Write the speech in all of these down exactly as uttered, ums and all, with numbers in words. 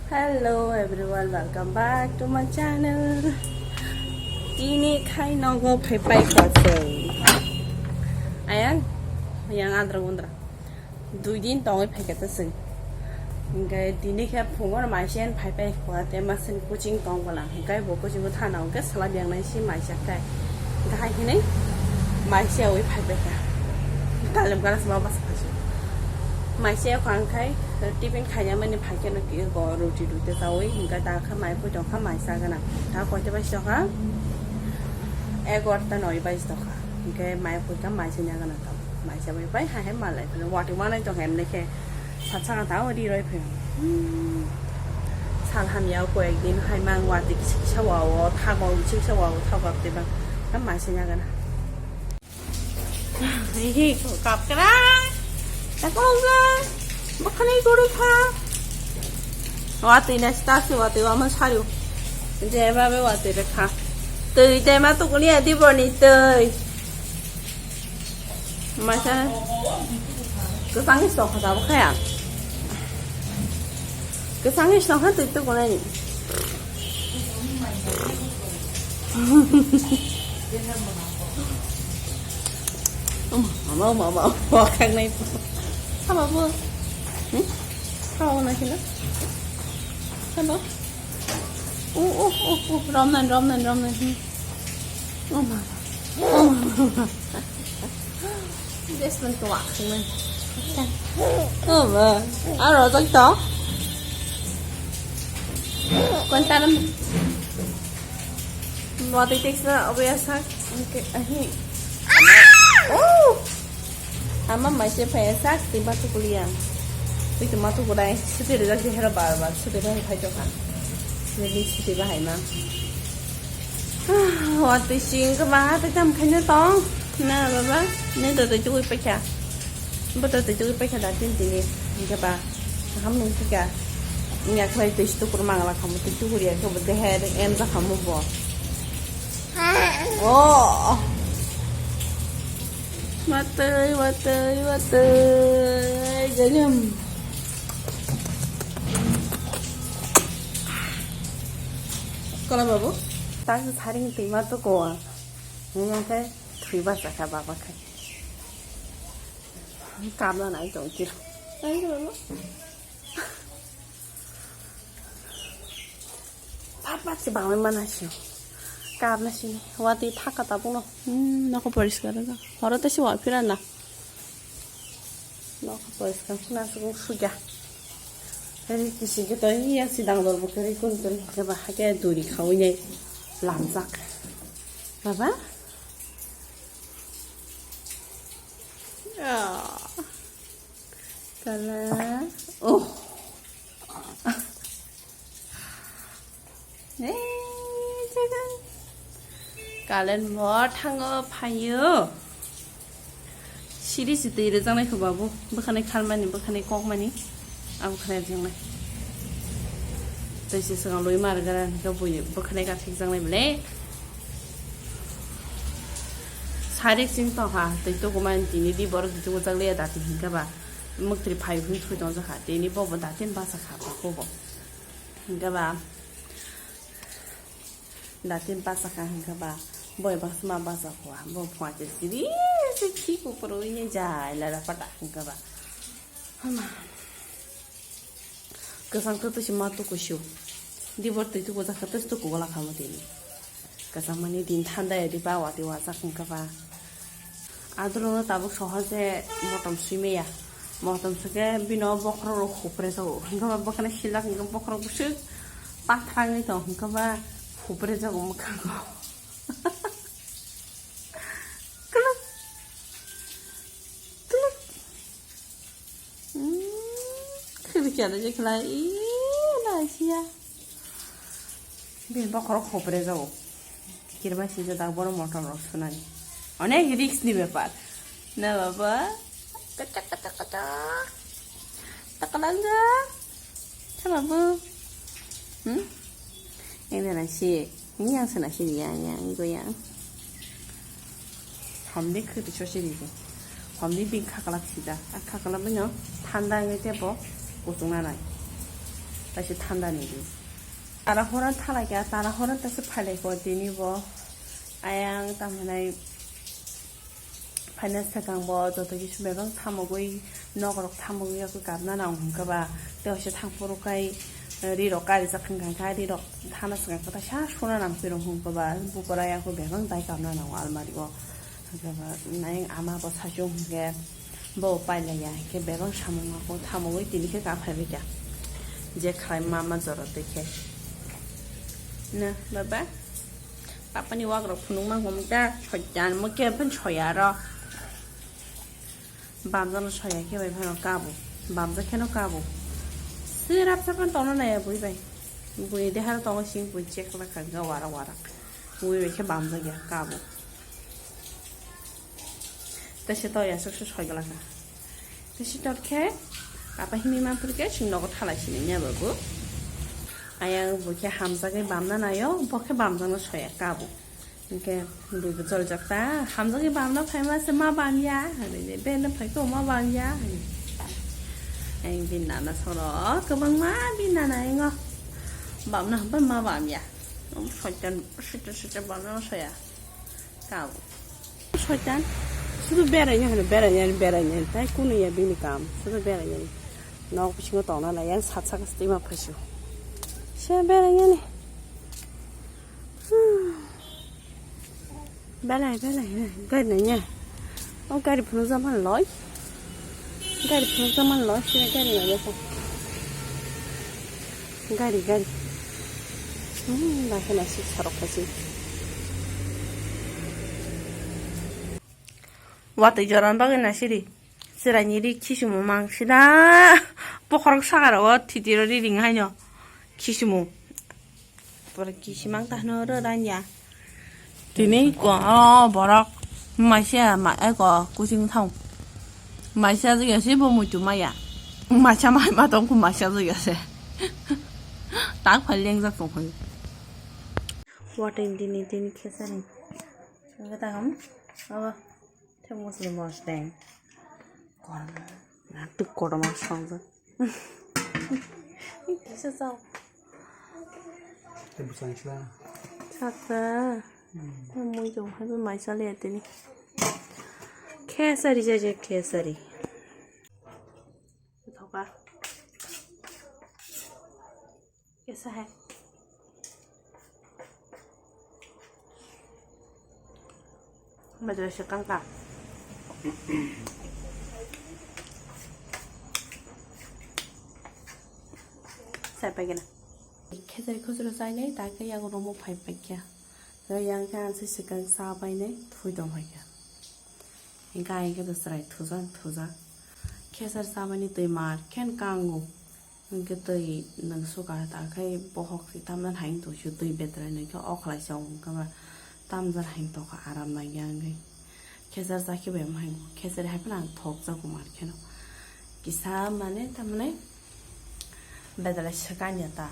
Hello everyone, welcome back to my channel. Tini khai nogo phai pai khasai. Ayang, yang andra undra. Dui din tongwi phai kha ta sing. Hingke tini khe phungo maisen phai pai khwa te masen coaching tong bala. Hingke bo coaching o thana hingke sala biang nai si maisa kai. Hingke hai hinui maisa wi phai pai kha. Kalem kala sma bas kha si. Maisa khwa hingkai tiffin khaina mani phai khe no ki go roti roti chawi hingke ta kha mai pui tong kha maisa gana. Ta koi te bai si tong kha? Egarota noi bai si tong kha. Hingke mai pui kha maisa nya gana ta. Maisa bai pai hai hai malai phano watwi manai tong hem ne khe. Sat saka ta ri roi phano. Hmm. Sal hamya ko ek din hai mang watwi kisa kisa wa o thago kisa kisa wa o thago te bang. Tam maisa nya gana. Hi kap kra. Ta ko ga. Bakhanai guru kha. Watwi na sta si watwi wa ma saru. Je ba be watwi re kha. Twi te ma tu kuni adi boni twi. Maisa kwchangni song kha tabuk khe ang. Kwchangni song kha twi tukunani. Mama, mama, mama, khangnai. Haba bo. Hmm? Haba bo naikhe na. Haba. Oh, oh, oh, oh, romnan, romnan, romnan. Hmm. Oh, mama. Oh, mama. Just man to walk, man. Oh, ba. Aro, jai to. Kontan. Mati text na, obo ya sak. Oke, ahi. Oh! Ama maise phai sak, tiba tukuliya. Tui tuma tukulai. Suti rijak je hero bar bar. Suti bahai phai jokha. Nini suti bahai ma. Watwi sing kwbangma tei tam khaina tong. Na baba, nini to twi tugwi paikha. Bo to twi tugwi paikha da tin tini. Hingke ba kaham nung thika. Nya khlai twi tukur mangla khamu twi tukur ya khe bo deher em ja khamu bo. Oh. Watwi, watwi, watwi. Janyam. Kola babu, tak saring tima to kowa. Nini khe thwi basa kha baba khe. Kabla nai tong kir. Ai babu. Papa si bangwi mana si. Kabla sini. Wati thaka tabuno. Hmm, nokho poriskar da. Horo te si wa phira na. Nokha poriskar khuna aswk wng sukya. Ri kisi khe to iya sidang dol bo kwrwi kun kwrwi hwnkhe ba hakhe duri khawi nai lamjak. Baba? Ah. Kala. Oh. Eh, jagan. Kalen bo thango phaio. Siri si twi rwjaknai kho babu. Bwkhanai khalmani, bwkhanai kokmani. Abo khanai rwjaknai. Tei se swkang loi mar gara hwnkhe bui bwkhanai ka thikjaknai bwle. Sarik sing tongkha, tei tukumani tini di borok di tukujakliya dati hwnkhe ba. Mwktwi phai hwn thwi tongjakha. Tini bobo datin basa kha, bobo. Hwnkhe ba. Datin basa kha hwnkhe ba. Boi basa ma basa kho. Bo phua se siri se khi kupro ini jai la da pata hwnkhe ba. Hama. Kwchang twtwi se ma tuku sio. Dibor twi tuku jakha twi tuku wala khamu tini. Kwchangmani din thanda ya di ba wati wajak hwnkha ba. Adrono tabuk sohor se motom sui maya. Motom sui khe bino bokhorok rok hupre jago. Hwnkha ba bwkhani silak hwnkha bokhorok bwswk pathrangwi tong hwnkha ba hupre jago mwkhango. Kwlwk. Kwlwk. Hmm, khibikya da je khlai, ii, naisiya. Bini bokhorok hopre jago. Kirma sija da boro motom rok sunani. Onek risk ni bepar. Na baba? Kachak, kachak, kachak. Takalanga. Sa babu. Hmm? Ini nasi. Ini yang sana sini ya, yang itu yang. Hamdi khwtwi sosi rijak. Hamdi bini khaklak sida. A khaklak bino thanda wngwi tebo kuchukna nai. Taisa thanda ni di. Tara hora thalai kha, tara hora taisa phailai kho tini bo. Ayang tamo hinai phaina swkang bo joto kisu bebak thamogwi, nok rok thamogwi yakwi kapna nang hwnkhe ba. Tei waisa thang phuru khai, eh, ri rok kari jak hwnkha kha, ri rok thana swkang kha, taisa suna nang phirung hwnkhe ba. Bupura yakwi bebak dai kapna nango almari o. Hwnkhe ba nai ama bo sachung hwnkhe. Bo pailaiya, hwnkhe bebak samung ako thamogwi tini khe kaphaibaikha. Je khlai ma ma jora twi khe. Na, baba? Papani wagrok phunukma hum ta, soitan, mo khe phan soya ro. Bamjano soya khe bai phano kabo. Bamjak kheno kabo. Sirap sapan tongna naiya bui bai. Bui dehar tongo sing bui chek lakha ga wara wara. Bui bai khe bamjak ya kabo. Tei se to yasok se soi glak na. Tei se tot khe apa himi man puri khe sing nogo thalai sini nya babu. Ayang bo khe hamjagwi bamna nayo, bo khe bamjakno soya kabo. Hwnkhe bui bo joljak ta, hamjagwi bamna phaima se ma bamya, hinwi beno phai khe ma bamya. Ang bini nana soro kwbangma bini nana ingo bamna hwnba ma bamya. Soitan, soitan, soitan bamna soya. Kau. Soitan. Sudu beraina hano, beraina, beraina. Tai kunu ya bini kam. Sudu beraina. Nok bisingo tongna lai, yang sat saka stima phaisu. Se beraina ni. Hmm. Belai, belai, belai. Gari nanya. O gari phunu zaman loi. Gari phunukjakmani lo, sini gari nai kha. Gari, gari. Hmm, naikhe naisik sarok khaisi. Watwi jorani bagwi naisiri. Chwraini ri khisimu mang sida. Bokhorok saka rogo thitiro ri ring haino. Khisimu. Pura kisimang ta hwnwi rw ranya. Tini ko, o borok maisa ma, eko kuching thang. Maisa jigya se bo muitu maya. Maisa mai ma tong ku maisa jigya se. Tak phai lengjak tong phai. Watwi dini, dini khesari. Sangka ta ham. Abo. Thek mosla mosla. Korma. Na tu korma sangka. Kisa chao. Tei bwsang sla. Sasa. Hmm. Mui tong hai bai mai sale tini. Khesari jaje khesari. Thoka. Kisa hai. Majra sekang ka. Sai pai gana. Khejai khujro chai nai, ta khe yang romo phai pai kya. Yang khe ang se sekang sa pai nai, thui tong phai kya. Hingke ang khe chwrai thujak thujak. Khesar chamani twi mar khen kango. Hingke twi nwng suka ta khai bohok si tamna hai tong sio twi betrai nai khe o khlai sa wng khe ba tamjak hai tong kha aram nai ya wngwi. Khesar cha khe bai wng hai khesar hai phano ang thok jago mar kheno. Kisa mane tamne Bedalai swkang ya ta.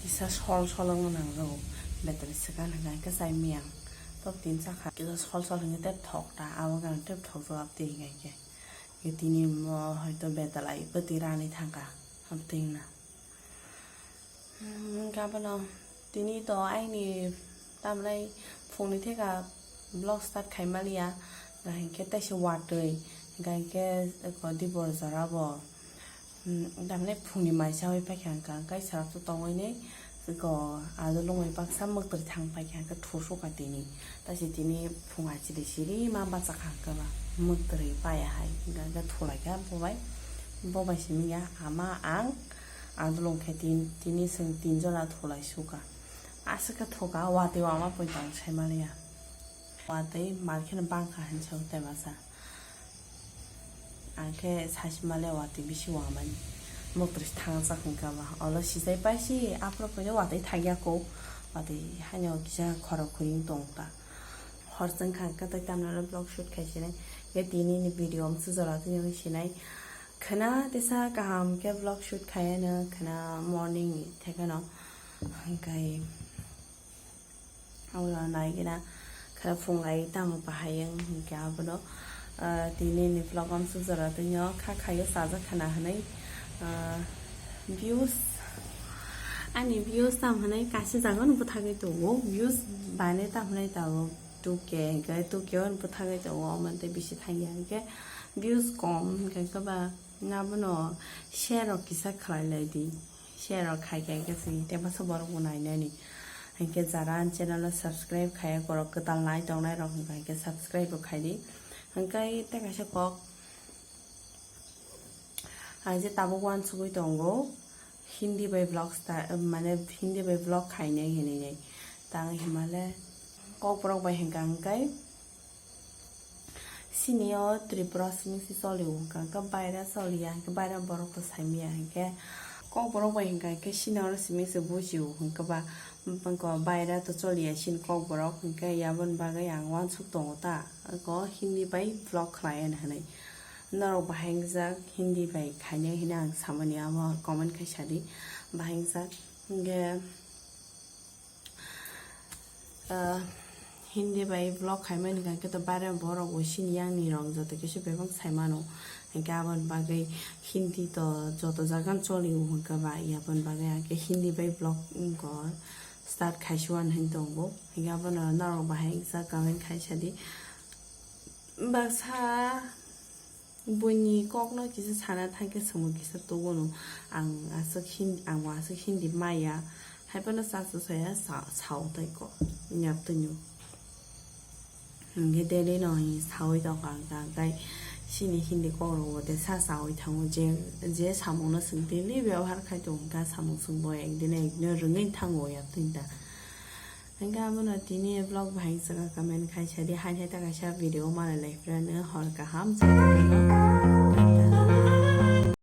Kisa sol sol wng nang jago. Bedalai swkang hwnkhe ang khe chai miyang. Tok tin chakha. Kisa sol sol hwnkhe tei thok ta. Abo gana tei thok jago abtwi hwnkhe. Khe tini mo hoito bedalai bwtwi rani thangkha. Abtwi hwnkhe abono. Tini to aini tamnai phungni theka vlog start khai maliya, hingke teisa watwi, hingke eko dibor jora bo, hmm, tamnai phungni maisa oi paikha hingka, hingke sara tongwi nei eko alu lungwi baksa mwktwi thang paikha hingke thusuka tini, taisi tini phung achili siri ma bachakha hingke ba mwktwi paya hai hingke thulaikha bobai, bobai simi ya ama ang. Adulong khe tin, tini chwng tin jora thulai suka. Aswk khe thuka, watwi wama poito ang sai maliya. Watwi mar kheno bangkha hinwi sa tei masa. Ang khe sai si maliya watwi bisi wamani. Mwktwi thangjak hwnkha ba. Olo sijai paisi, aphuru phai watwi thangya kho. Watwi haino kisa khorok khuyung tong ta. Hor chwng kha hwnkhe tei tamni vlog shoot khai sinai. Khe tini ni video amswk jora twi sinai. Khwna tesa kaham khe vlog shoot khai ano khwna morning ni thekeno. Hwnkhe abo nai gina khwna phung lai tamo bahai wng hwnkhe abono, ah, tini ni vlog amswk jora twi kha khaio chajak khwna hwnwi, ah, views Ani views tam hwnwi kaisa jaga no bwthagwi tongo, views bane tam hwnwi tongo two K, hwnkhe two K o bwthagwi tongo, omo tei bisi thangya, hwnkhe views kom, hwnkhe ba abono share rok kisa khlai lai di, share rok khai khe hwnkhe se tei masa borok bo nainani, hwnkhe jara ani channel o subscribe khaiya borok kwtal nai tongnai rok hwnkha hwnkhe subscribe bo khai di, hwnkhe tei kaisa kok. Ang je tabuk uansugwi tongo, Hindi bai vlog sta-, mane Hindi bai vlog khainai hinwi nai. Tang himale kokborok bai hwnkha hwnkhe sini o Tripura simi se choli o hwnkha hwnkhe baira choliya hwnkhe baira borok to saimanya hwnkhe kokborok bai hwnkha hwnkhe sini oro simi se buji o hwnkhe ba baira to choliya sini kokborok hwnkhe yaboni bagwi ang uansuk tongo ta. Ako Hindi bai vlog khlai ani hinwi. Norok bahai wngjak Hindi bai khainai hinwi ang samani amo comment khai sadi. Bahai wngjak hwnkhe, ah, Hindi bai vlog khaimani hwnkhe to bare borok bo sini yang ni rok joto kisa bebak sai mano. Hwnkhe aboni bagwi Hindi to joto jaga no choli o hwnkhe ba aboni bagwi hwnkhe Hindi bai vlog wngkha start khaiswk ani hinwi tongo. Hwnkhe abono norok bahai wngjak comment khai sadi. Baksa buini kokno kisa sana thangkhe chwngno kisa tubuno. Ang aswk Hin-, ang bo aswk Hindi maya. Haiphano cha cha saya sa-, sao tei ko. Yaptwino. Hwnkhe daily no hi sawi tongkha ang kha, hwnkhe sini Hindi kokrok bo tei sa sawi thango. Je, je samungno chwng daily byabohar khai tongo, hwnkhe samung chwng bo ekdin ekdin rwngwi thango yaptwini ta. Hwnkhe abono tini vlog bahai saka comment khai sadi, hai hai ta kaisa video malai lai phirano hor kaham chwng.